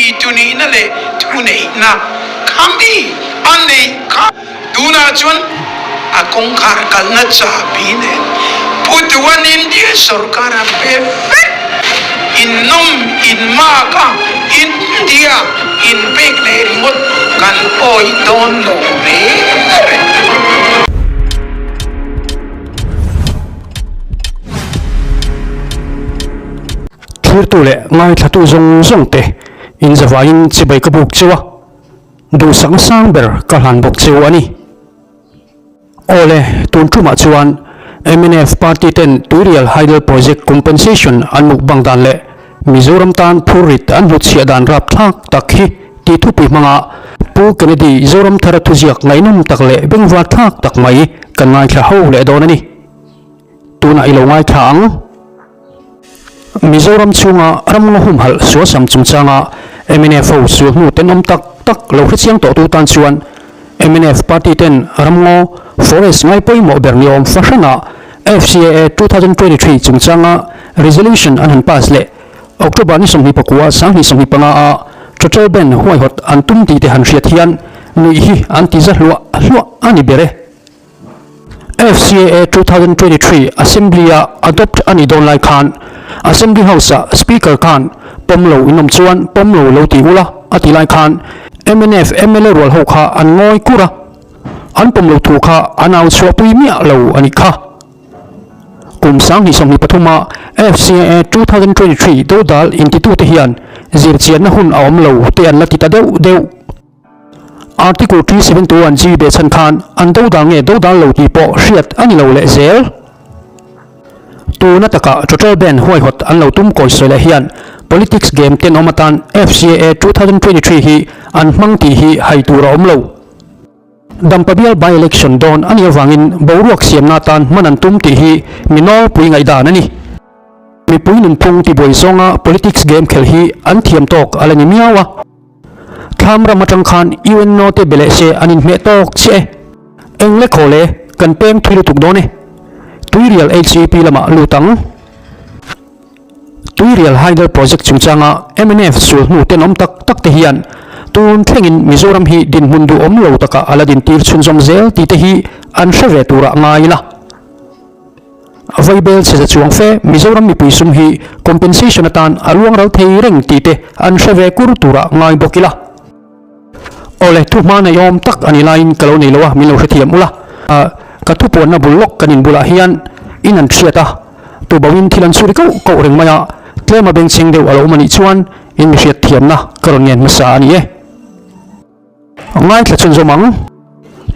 neitu nihna leh thuneihna kha mi a neih kha. Tunah chuan a kawngkhar kalna chahbi nen Pu Duan India sorkar a pe vek. Innawm inmak a India inpek leh ringawt kan awih dawn lo reng reng. Thirtu leh ngaithlatu zawng zawng te inzavaiin chibai ka buk cheu a. Duhsakna sang ber ka hlan bawk cheu a ni. Awle, tun tumah chuan mnf party ten Tuirial Hydel Project Compensation an mukbang dan leh Mizoram tan phurrit an hnutchhiah dan rapthlak tak hi tih thupui hmanga Pu Kennedy Zoramthara thuziak ngaihnawm tak leh bengvarthlak tak mai kan ngaithla ho leh dawn a ni. Tunah i lo ngaithla ang. Mizoram chhunga ramngaw humhalh sualsam chungchanga mnf ho sual hnu tenawm tak tak lo hrechiang tawhtu tan chuan mnf party ten ramngaw forest ngai pawimawh ber ni awm fahranah FCAA 2023 chungchanga resolution an han pass leh October ni 29 2025 a total ban huaihawt an tum tih te han hriat hian nuih hi an ti za hluah hluah a ni ber e. FCAA 2023 Assembly-a adopt a nih dawn lai khan Assembly House-ah Speaker khan pawm lo in awm chuan pawm lo lo ti ula a ti lai khan mnf mla rual ho kha an ngawi kur a, an pawm lo thu kha an au chhuahpui miah lo a nih kha. Kum 2023 a FCAA 2023 dodal intitute hian zirchianna hun a awm lo te an la ti ta deuh deuh. Article 371 G behchhan khan an dodal nge dodal lo tih pawh hriat a ni lo leh zel. Tuna takah total ban huaihawt an lo tum kawi sawi leh hian politics game tenawm atan FCAA 2023 hi an hmang tih hi hai tur a awm lo. Dampa bial by-election dawn a nih avangin boruak siamna atan hman an tum tih hi mi nawlpui ngaihdan a ni. Mipui nunphung tibuai zawnga politics game khelh hi an thiam tawk a la ni miau a. Thlam ram atang khan UNO te be leh se an inhmeh tawk chiah e. Eng le khaw le, kan peng thui lutuk dawn e. Tuirial HEP lamah lut ang. Tuirial Hydel Project chungchanga mnf sul hnu tenawm tak tak te hian tun thlengin Mizoram hi dinhmun duhawm lo takah a la dintir chhunzawm zel tih te hi an hre ve turah ngai ila. Vaibel chhe za chuang fe Mizoram mipui sum hi compensation atan a luang ral thei reng tih te an hre ve kur turah ngai bawk ila. Awle, thu hma nei awm tak a ni laiin ka lo nei lo a, min lo hrethiam ula. Ka thupuanna bul lawk kan inbulah hian in an hriat a, tubauhin thil an chhuri koh koh reng mai a, tlem a bengchheng deuh a lo awm a nih chuan in mi hriatthiamna ka rawn ngen hmasa a ni e. Ngaithla chhunzawm ang.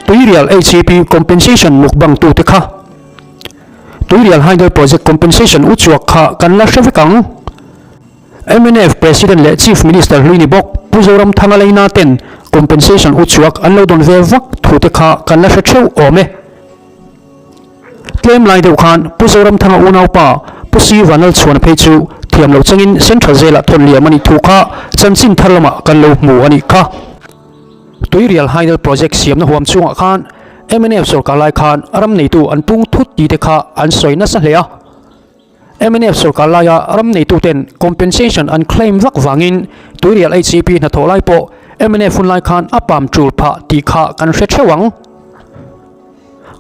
Tuirial HEP compensation mukbang tute kha. Tuirial Hydel Project compensation uchuak kha kan la hre vek ang. Mnf President leh Chief Minister hlui ni bawk Pu Zoramthanga Leina ten compensation uchuak an lo dawn ve vak thu te kha kan la hre theuh awm e. Tlem lai deuh khan Pu Zoramthanga unaupa Pu Si Vanlalchhuana phei chu thiam lo changin Central Jail-ah thawn liam a nih thu kha chanchin thar lamah kan lo hmu a nih kha. Tuirial Hydel Project siamna huam chungah khan mnf sorkar lai khan ram neitu an pung thut tih te kha an sawi nasa hle a. Mnf sorkar laia ram neituten compensation an claim vak vangin Tuirial HEP hnathawh lai pawh mnf hun lai khan a pam tul phah tih kha kan hre theuh ang.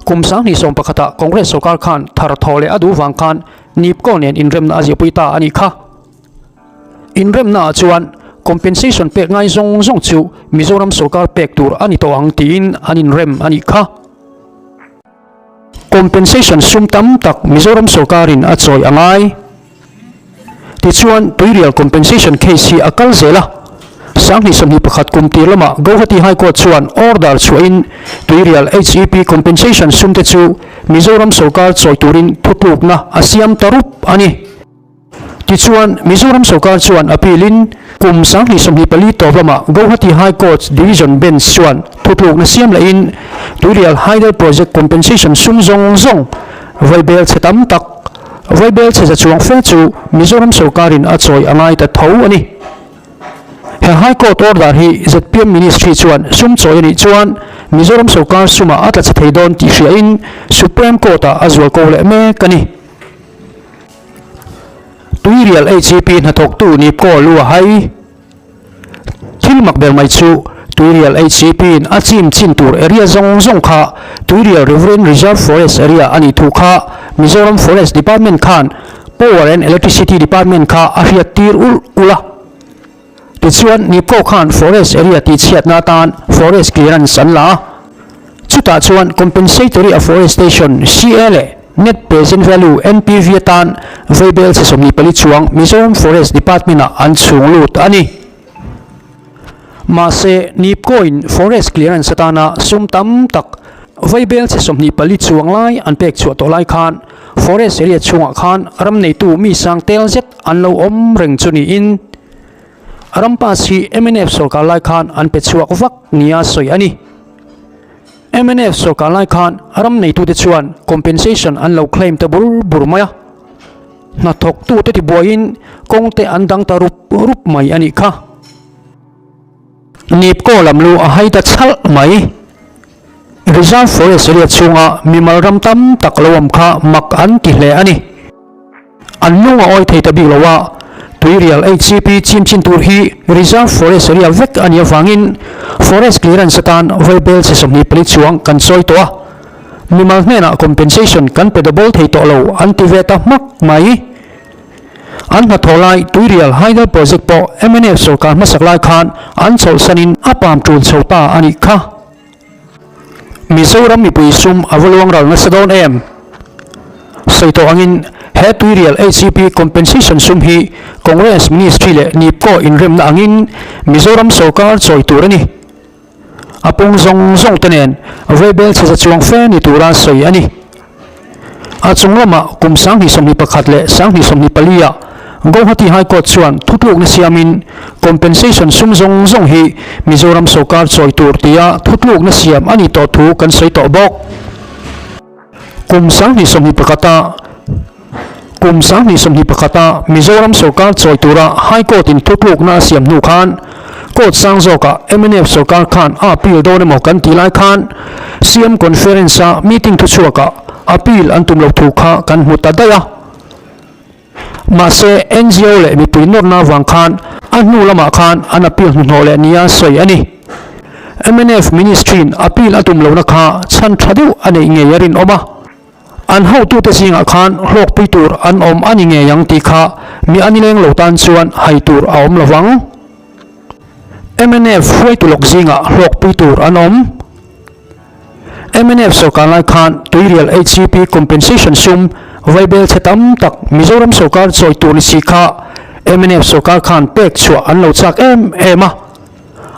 Kum 2011 ah Congress sorkar khan thar thaw leh a duh vang khan Nipco nen inremna a zirpui ta a nih kha. Inremna ah chuan compensation pek ngai zawng zawng chu Mizoram sorkar pek tur a ni tawh ang tiin an inrem a nih kha. Compensation sum tam tak Mizoram sorkarin a chawi a ngai. Tichuan, Tuirial compensation case hi a kal zel a. 2021 kum tir lamah Guwahati High Court chuan order chhuahin Tuirial HEP compensation sum te chu Mizoram sorkar chawi turin thutlukna a siam ta rup a ni. Tichuan, Mizoram sorkar chuan appeal in kum 2024 tawp lamah Guwahati High Court Division Bench chuan thutlukna siam lehin Tuirial Hydel Project compensation sum zawng zawng vaibel chhe tam tak Vaibel chhe za chuang fe chu Mizoram sorkarin a chawi a ngai ta tho a ni. He High Court order hi zpm Ministry chuan sum chawi a nih chuan Mizoram sorkar sumah a tla chhe thei dawn tih hriain Supreme Court-ah a zual ko leh mek a ni. Tuirial HEP hnathawktu Nipko lu a hai. mak ber mai chu Tuirial HCP in a chim chin tur area zawng zawng kha Tuirial Riverine Reserve Forest Area a nih thu kha Mizoram Forest Department khan Power and Electricity Department kha a hriat tir ulh ulh a. Tichuan Nipco khan Forest Area tihchhiatna atan Forest Clearance an la a. Chutah chuan Compensatory Afforestation, CA, leh Net Present Value, NPV, atan vaibel chhe 24 chuang Mizoram Forest Department-ah an chhung lut a ni. Mahse, Nipco-in Forest Clearance atana sum tam tak vaibel chhe 24 chuang lai an pek chhuah tawh lai khan Forest Area chhungah khan ram neitu mi sang tel zet an lo awm reng chu niin ram pass hi mnf sorkar lai khan an pe chhuak vak nia sawi a ni. Mnf sorkar lai khan ram neitute chuan compensation an lo claim ta bur bur mai a, hnathawktute tibuaiin kawngte an dang ta rup rup mai a nih kha. Nipko lam lu a hai ta chhalh mai. Reserve Forest area chhunga mimal ram tam tak lo awm kha mak an ti hle a ni. An lung a awi thei ta bik lo a, Tuirial HCP chim chin tur hi Reserve Forest area vek a nih avangin Forest Clearance atan vaibel chhe 24 chuang kan sawi tawh a, mimal hnenah compensation kan pe double thei tawh lo an ti ve ta hmak mai. An hnathawh lai Tuirial Hydel Project pawh mnf sorkar hmasak lai khan an chawlhsanin a pam tul chho ta a nih kha. Mizoram mipui sum a va luang ral nasa dawn em? Sawi tawh angin he Tuirial HCP compensation sum hi Congress Ministry leh Nipco inremna angin Mizoram sorkar chawi tur a ni. A pung zawng zawng te nen vaibel chhe za chuang fe ni tura sawi a ni. A chung lamah kum 2021 leh 2024 ah Gauhati High Court chuan thutlukna siamin compensation sum zawng zawng hi Mizoram sorkar chawi tur tia thutlukna siam a ni tawh thu kan sawi tawh bawk. Kum 2021 ah Kum 2021 ah Mizoram sorkar chawi tura High Court in thutlukna a siam hnu khan Court sang zawkah mnf sorkar khan a appeal dawn emaw kan tih lai khan CM Conference a meeting thuchhuakah appeal an tum loh thu kha kan hmu ta daih a. Mahse, NGO leh mipui nawrna avang khan a hnu lamah khan an appeal hnuhnawh leh nia sawi a ni. Mnf Ministry-in appeal a tum lohna kha chhan tha deuh a neih ngei a rinawm a. An hotute zingah khan hlawkpui tur an awm a ni ngei ang tih kha mi a nileng lo tan chuan hai tur a awm lovang. Mnf hruaitu lawk zingah hlawkpui tur an awm. Mnf sorkar lai khan Tuirial HCP compensation sum vaibel chhe tam tak Mizoram sorkar chawi tur ni si kha mnf sorkar khan pek chhuah an lo chak em em a,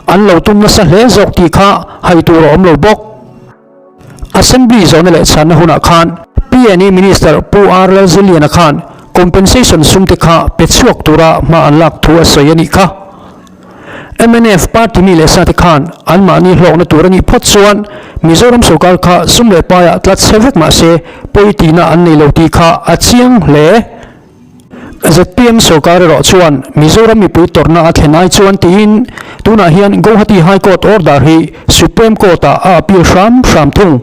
an lo tum nasa hle zawk tih kha hai tur a awm lo bawk. Assembly zawhna leh chhanna hunah khan PNE Minister Pu R Lalziliana khan compensation sum te kha pe chhuak tura hma an lak thu a sawi a nih kha. Mnf party mi leh sate khan anmahni hlawkna tur a nih phawt chuan Mizoram sorkar kha sum leh paiah tlat chhe vek mah se pawi tihna an nei lo tih kha a chiang hle. Zpm sorkar erawh chuan Mizoram mipui tawrhna a thlen ai chuan tiin tunah hian Gauhati High Court order hi Supreme Court-ah a appeal hram hram thung.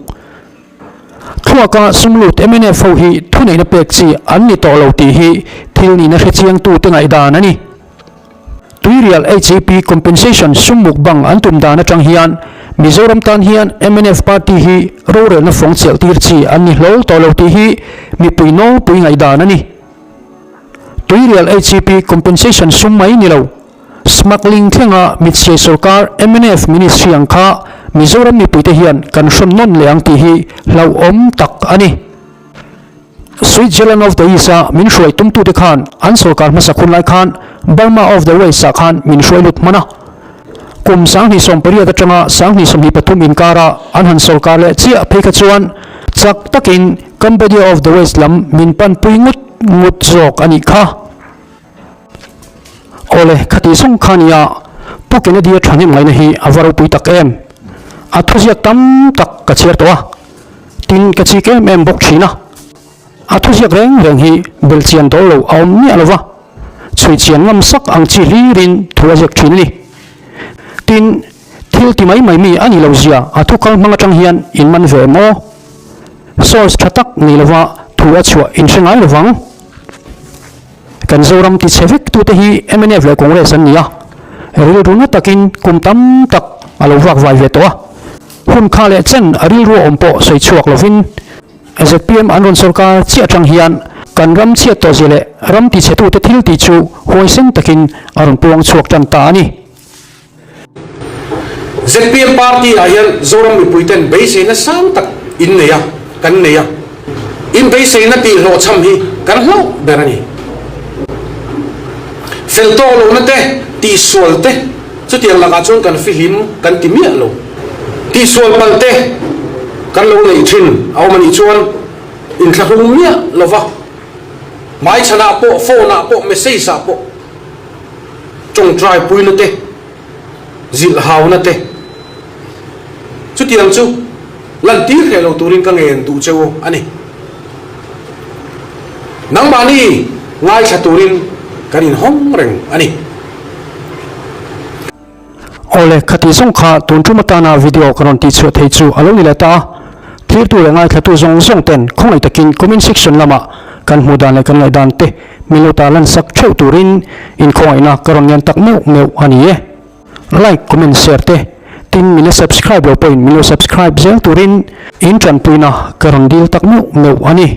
Thluaka sum lut mnf ho hi thuneihna pek chi an ni tawh lo tih hi thil nihna hrechiangtute ngaihdan a ni. Tuirial HEP compensation sum mukbang an tum dan atang hian Mizoram tan hian mnf party hi rorelna fawng chelh tir chi an ni hlawl tawh lo tih hi mipui nawlpui ngaihdan a ni. Tuirial HEP compensation sum mai ni lo, smuggling thlenga mitchhiai sorkar mnf ministry ang kha Mizoram mipuite hian kan hrawn nawn leh ang tih hi hlauhawm tak a ni. Switzerland of the East a min hruai tumtute khan an sorkar hmasak hun lai khan Burma of the West ah khan min hruai lut hman a. Kum 2018 atanga 2023 inkara an han sorkar leh chiah phei kha chuan chak takin Cambodia of the West lam min panpui ngut ngut zawk a nih kha. Awle, khati zawng kha nia Pu Kennedy-a thahnem ngaihna hi a va ropui tak em! A thuziak tam tak ka chhiar tawh a, tin ka chik em em bawk thin a. A thuziak reng reng hi belchian dawl lo a awm miah lo va, chhuichian ngam sak ang chi hlirin thu a ziak thin a ni. Tin, thil ti mai mai mi a ni lo zia a thu kal hmang atang hian in man ve em aw? Source tha tak ni lova thu a chhuah in hre ngai lovang. Kan Zoram ti chhe vek tute hi mnf leh Congress an ni a. rilru na takin kum tam tak a lo vak vai ve tawh a. Hun kha leh chen a rilru a awm pawh sawi chhuak lovin zpm an rawn sawrkar chiah atang hian kan ram chhiat tawh zia leh ram tichhetute thil tih chu huaisen takin a rawn puang chhuak tan ta a ni. Zpm party ah hian Zoram mipuiten beiseina sang tak in nei a, kan nei a. In beiseina tih hlawhchham hi kan hlauh ber a ni. Fel tawk lohna te, tihsual te chutiang lakah chuan kan fihlim kan ti miah lo. Tihsual palh te kan lo neih thin a awm a nih chuan inthlahrung miah lova hmaichhanah pawh, phone ah pawh, message ah pawh, Tawngtai puina te, zilh hauna te, chutiang chu lantir hreh lo turin ka ngen duh che u a ni. Nangmahni ngaithla turin kan inhawng reng a ni. Awle, khati zawng kha tun tum atana video ka rawn tihchhuah thei chu a lo ni leh ta a. Thirtu leh ngaithlatu zawng zawng ten khawngaih takin comment section lamah kan hmuh dan leh kan ngaihdan te min lo tarlan sak theuh turin inkhawngaihna ka rawn ngen tak meuh meuh a ni e. Like, comment, share te tin min la subscribe lo pawhin min lo subscribe zel turin in tanpuina ka rawn dil tak meuh meuh a ni.